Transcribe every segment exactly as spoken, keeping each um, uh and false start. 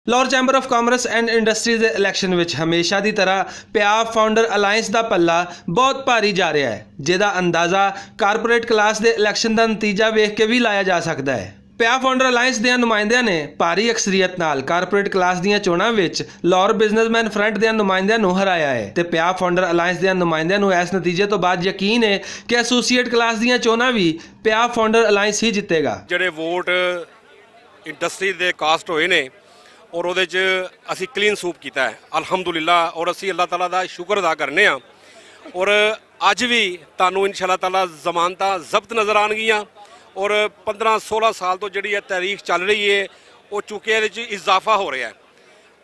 Lahore chamber of commerce and industries دے election وچ ہمیشہ دی طرح پیا فاؤنڈر الائنس دا پلہ بہت بھاری جا رہا ہے، جہدا اندازہ کارپوریٹ کلاس دے الیکشن دا نتیجہ ویکھ کے بھی لایا جا سکدا ہے۔ پیا فاؤنڈر الائنس دیاں نمائندیاں نے بھاری اکثریت نال کارپوریٹ کلاس دیاں چوناں وچ لاہور بزنس مین فرنٹ دیاں نمائندیاں نوں ہرایا ہے تے پیا فاؤنڈر الائنس دیاں نمائندیاں نوں اس نتیجے تو بعد یقین ہے کہ ایسوسیٹ کلاس دیاں چوناں بھی پیا فاؤنڈر الائنس ہی جتے گا۔ جڑے ووٹ انڈسٹری دے کاسٹ ہوئے نے اور اودے چ اسی کلین سوپ کیتا ہے، الحمدللہ، اور اسی اللہ تعالیٰ دا شکر ادا کرنے ہاں۔ اور اج بھی تانوں انشاءاللہ تعالیٰ ضمانتاں ضبط نظر آن گیاں، اور پندرہ سولہ سال تو جڑی یہ تاریخ چل رہی ہے، وہ چونکہ اودے چ اضافہ ہو رہا ہے،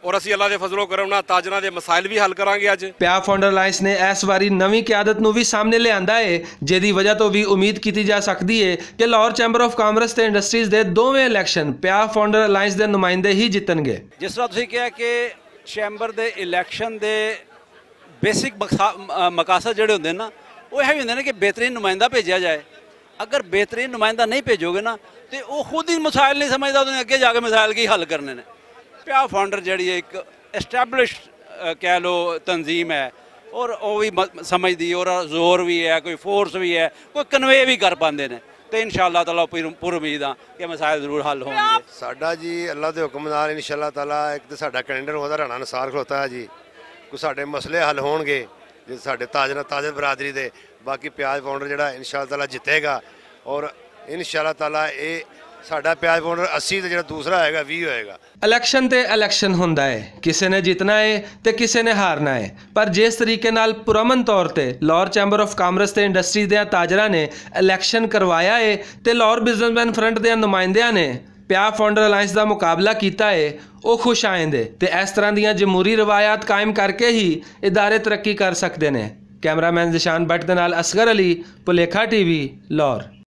اور اسی اللہ دے فضل و کرم نال تاجراں دے مسائل بھی حل کراں گے اج۔ پیا فاؤنڈر الائنس نے اس واری نویں قیادت نوں بھی سامنے لے آندا ہے، جس دی وجہ تو بھی امید کیتی جا سکدی ہے کہ لاہور چیمبر آف کامرس تے انڈسٹریز دے دوویں الیکشن پیا فاؤنڈر الائنس دے نمائندے ہی جتن گے۔ جس طرح تسی کہیا کہ چیمبر دے الیکشن دے بیسک مقصا- م- مقاصد جڑے ہوندے نا، وہ یہ ہوندے نے کہ بہترین نمائندہ بھیجا جائے۔ اگر بہترین نمائندہ نہیں بھیجو گے نا، تے وہ خود ہی مسائل نہیں سمجھدا، انہیں اگے جا کے مسائل کی حل کرنے نے۔ پیا فاؤنڈر جڑی ہے ایک اسٹیبلشڈ کہہ لو تنظیم ہے، اور وہ بھی م- سمجھدی اور زور بھی ہے، کوئی فورس بھی ہے، کوئی کنوے بھی کر پاندے نے۔ تے انشاءاللہ تعالیٰ پور- پور امید ہاں کہ مسائل ضرور حل ہون گے۔ ساڈا جی اللہ دے حکم نال انشاءاللہ تعالیٰ ایک تے ساڈا کینڈیڈیٹ ہوتا رانا نثار کھلوتا ہے جی، کوئی ساڈے مسئلے حل ہون گے جی، ساڈے تاجر تاجر برادری دے۔ باقی پیاز پاؤنڈر جڑا انشاءاللہ تعالیٰ جتے گا، اور انشاءاللہ تعالیٰ اے ساڈا پیاز پاؤنڈر اسی تے جڑا دوسرا ہوئے گا، ویہہ ہوئے گا۔ الیکشن تے الیکشن ہوندا ہے، کسے نے جتنا ہے تے کسے نے ہارنا ہے، پر جس طریقے نال پرامن طور تے لاہور چیمبر آف کامرس تے انڈسٹریز دیاں تاجراں نے الیکشن کروایا ہے تے لاہور بزنس مین فرنٹ دیاں نمائندیاں نے پیا فاؤنڈر الائنس دا مقابلہ کیتا ہے، او خوش آئند ہے تے اس طرح دیاں جمہوری روایات قائم کر کے ہی ادارے ترقی کر سکدے نے۔ کیمرہ مین ذیشان بٹ دے نال اصغر علی، پلیکھا ٹی وی، لاہور۔